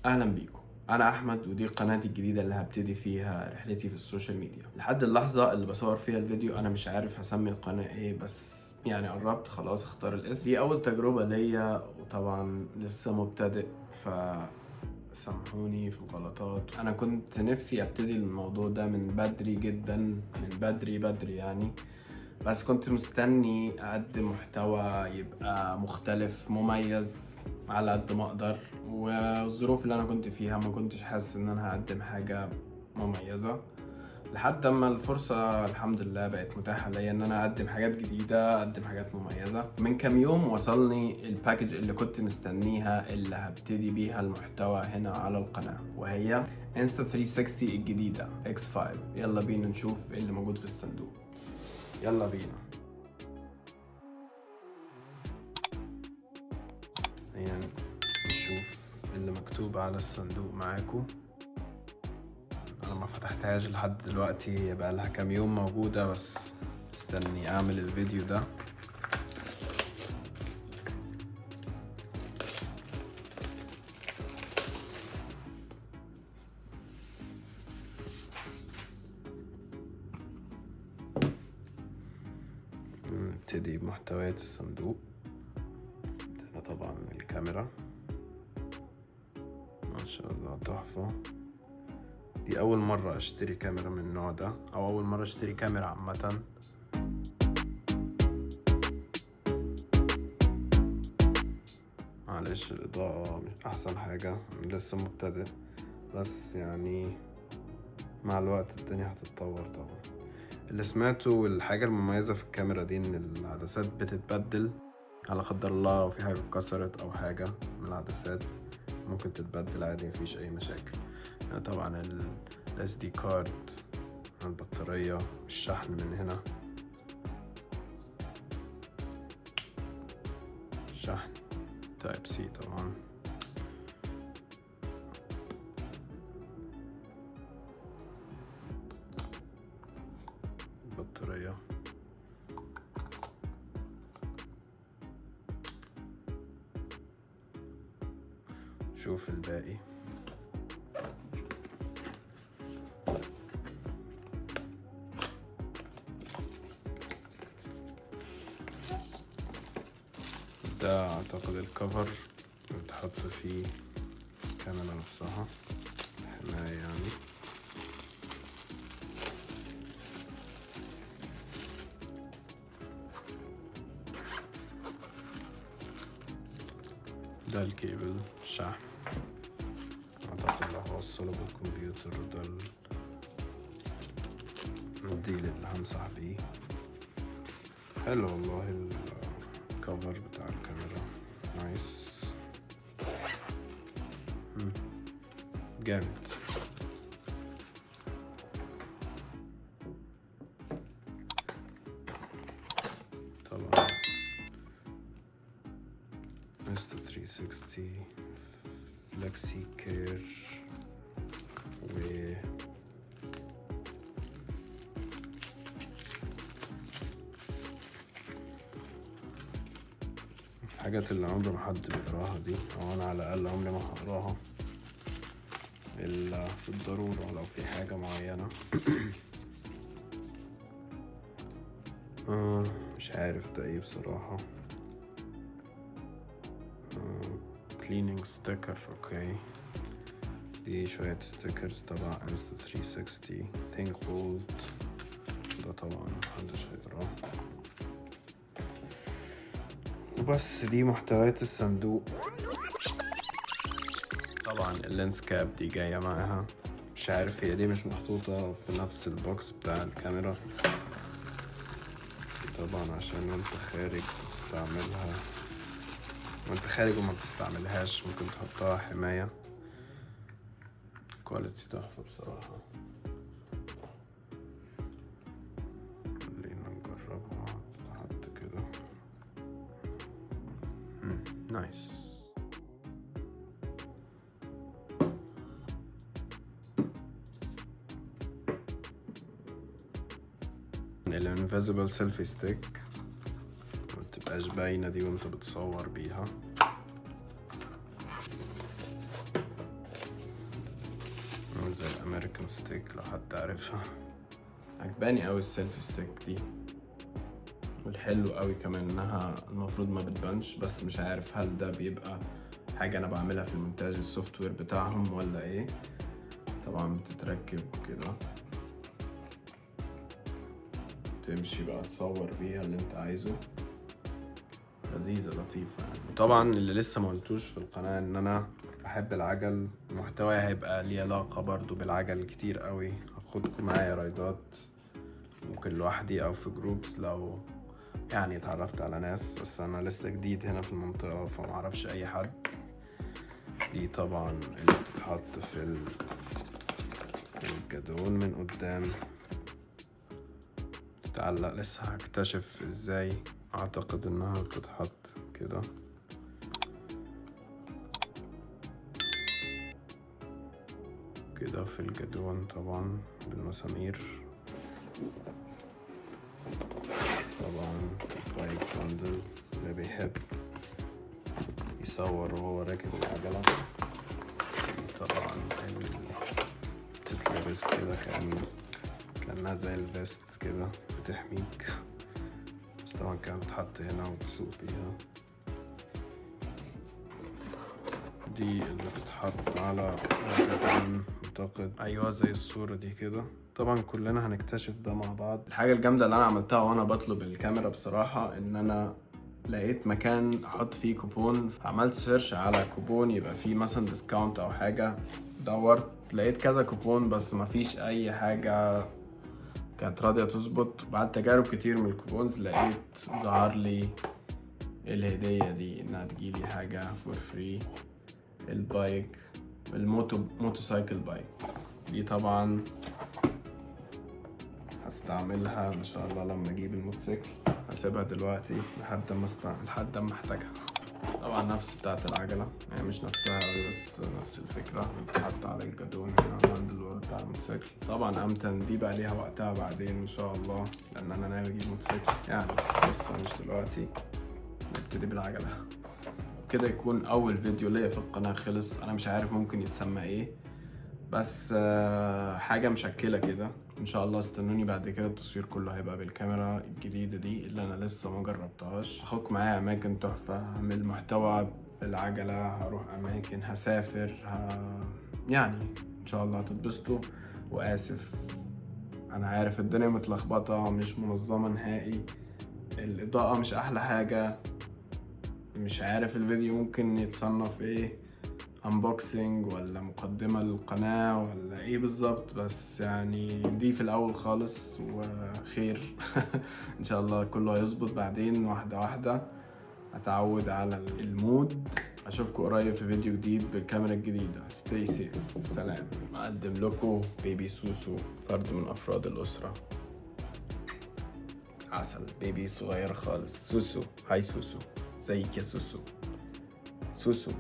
اهلا بيكم، انا احمد ودي قناتي الجديدة اللي هبتدي فيها رحلتي في ال social media. لحد اللحظة اللي بصور فيها الفيديو انا مش عارف هسمي القناة ايه، بس يعني قربت خلاص اختار الاسم. دي اول تجربه ليا وطبعا لسه مبتدئ، ف سامحوني في الغلطات. انا كنت نفسي ابتدي الموضوع ده من بدري جدا، من بدري بدري يعني، بس كنت مستني اقدم محتوى يبقى مختلف مميز على قد ما اقدر، والظروف اللي انا كنت فيها ما كنتش حاسس ان انا هقدم حاجة مميزة، لحد اما الفرصة الحمد لله بقت متاحة ليا ان انا اقدم حاجات جديدة، اقدم حاجات مميزة. من كام يوم وصلني ال package اللي كنت مستنيها، اللي هبتدي بيها المحتوى هنا على القناة، وهي Insta 360 الجديدة X5. يلا بينا نشوف ايه اللي موجود في الصندوق، يلا بينا. يعني نشوف اللي مكتوب على الصندوق معاكم. انا ما فتحتهاش لحد دلوقتي، بقى لها كام يوم موجودة، بس استني اعمل الفيديو ده. نبتدي بمحتويات الصندوق. هنا طبعا الكاميرا، ما شاء الله تحفة. دي أول مرة أشتري كاميرا من النوع ده، أو أول مرة أشتري كاميرا عامة. معلش الإضاءة مش أحسن حاجة، أنا لسه مبتدئ، بس يعني مع الوقت الدنيا هتتطور طبعا. اللي سمعته والحاجة المميزة في الكاميرا دي إن العدسات بتتبدل، على قدر الله لو في حاجة اتكسرت أو حاجة من العدسات ممكن تتبدل عادي، مفيش أي مشاكل. طبعا ال SD card، البطارية، الشحن من هنا، شحن type C طبعا. البطارية، شوف الباقي. ده اعتقد الكفر بتحط فيه الكاميرا نفسها، حماية يعني. ده الكيبل الشحن، اعتقد لو هوصله بالكمبيوتر. وده المنديل اللي همسح بيه. حلو والله ال cover بتاع الكاميرا، nice، جامد. طبعا Insta 360 Flexi Care و الحاجات اللي عمر ما حد بيقراها دي، او انا على الاقل عمري ما هقراها الا في الضرورة لو في حاجة معينة. مش عارف ده ايه بصراحة. cleaning sticker، okay، دي شوية stickers تبع Insta 360 Think Bold، ده طبعا محدش هيقراه. وبس دي محتويات الصندوق. طبعا ال lens cap دي جاية معاها، مش عارف هي ليه مش محطوطة في نفس ال box بتاع الكاميرا. طبعا عشان وانت خارج بتستعملها، وانت خارج وما بتستعملهاش ممكن تحطها حماية. quality تحفة بصراحة. خلينا نجربها تتحط كده، nice. ال invisible selfie stick ما بتبقاش باينة دي وانت بتصور بيها. عامل زي ال American stick لو حد عارفها. عجباني قوي ال selfie stick دي، والحلو قوي كمان انها المفروض ما بتبانش، بس مش عارف هل ده بيبقى حاجة انا بعملها في المونتاج ال software بتاعهم ولا ايه. طبعا بتتركب كده، تمشي بقى تصور بيها اللي انت عايزه. لذيذة لطيفة يعني. وطبعا اللي لسه ما قلتوش في القناة ان انا بحب العجل، محتواي هيبقى ليه علاقة برضو بالعجل كتير قوي. هاخدكم معايا رايدات، ممكن لوحدي او في groups لو يعني اتعرفت على ناس، بس انا لسه جديد هنا في المنطقة فمعرفش اي حد. دي طبعا اللي بتتحط في الجدون من قدام، تتعلق. لسه هكتشف ازاي، اعتقد انها بتتحط كده. كده في الجدون طبعا بالمسامير. طبعا bike bundle اللي بيحب يصور وهو راكب العجلة. طبعا بتتلبس كده كأنها زي ال vest كده، بتحميك، بس طبعا كانت بتتحط هنا وتسوق بيها. دي اللي بتتحط على الجدون اعتقد، ايوه زي الصورة دي كده. طبعا كلنا هنكتشف ده مع بعض. الحاجة الجامدة اللي انا عملتها وانا بطلب الكاميرا بصراحة ان انا لقيت مكان احط فيه كوبون، عملت search على كوبون يبقى فيه مثلا discount او حاجة، دورت لقيت كذا كوبون بس مفيش اي حاجة كانت راضية تظبط. بعد تجارب كتير من ال coupons لقيت ظهر لي الهدية دي، انها تجيلي حاجة for free، ال bike، ال motorcycle bike دي. طبعا هستعملها ان شاء الله لما اجيب الموتوسيكل، هسيبها دلوقتي لحد ما احتاجها. طبعا نفس بتاعة العجلة، يعني مش نفسها قوي بس نفس الفكرة، بتتحط على الجدون هنا ال handle بتاع الموتوسيكل. طبعا امتن دي بقى ليها وقتها بعدين ان شاء الله، لان انا ناوي اجيب موتوسيكل يعني، لسه مش دلوقتي، نبتدي بالعجلة. كده يكون اول فيديو ليا في القناة خلص. انا مش عارف ممكن يتسمى ايه، بس حاجة مشكلة كده ان شاء الله. استنوني بعد كده، التصوير كله هيبقى بالكاميرا الجديدة دي اللي انا لسه ما جربتهاش. هاخدكم معايا اماكن تحفة، هعمل محتوى بالعجلة، هروح اماكن، هسافر، يعني ان شاء الله هتتبسطوا. واسف انا عارف الدنيا متلخبطة، مش منظمة نهائي، الاضاءة مش احلى حاجة، مش عارف الفيديو ممكن يتصنف ايه، unboxing ولا مقدمة للقناة ولا ايه بالظبط، بس يعني دي في الاول خالص وخير. ان شاء الله كله هيظبط بعدين واحدة واحدة، اتعود على ال mood. اشوفكم قريب في فيديو جديد بالكاميرا الجديدة. Stay safe. سلام. اقدم لكم baby سوسو، فرد من افراد الاسرة، عسل، baby صغير خالص. سوسو، hi سوسو، ازيك يا سوسو؟ سوسو.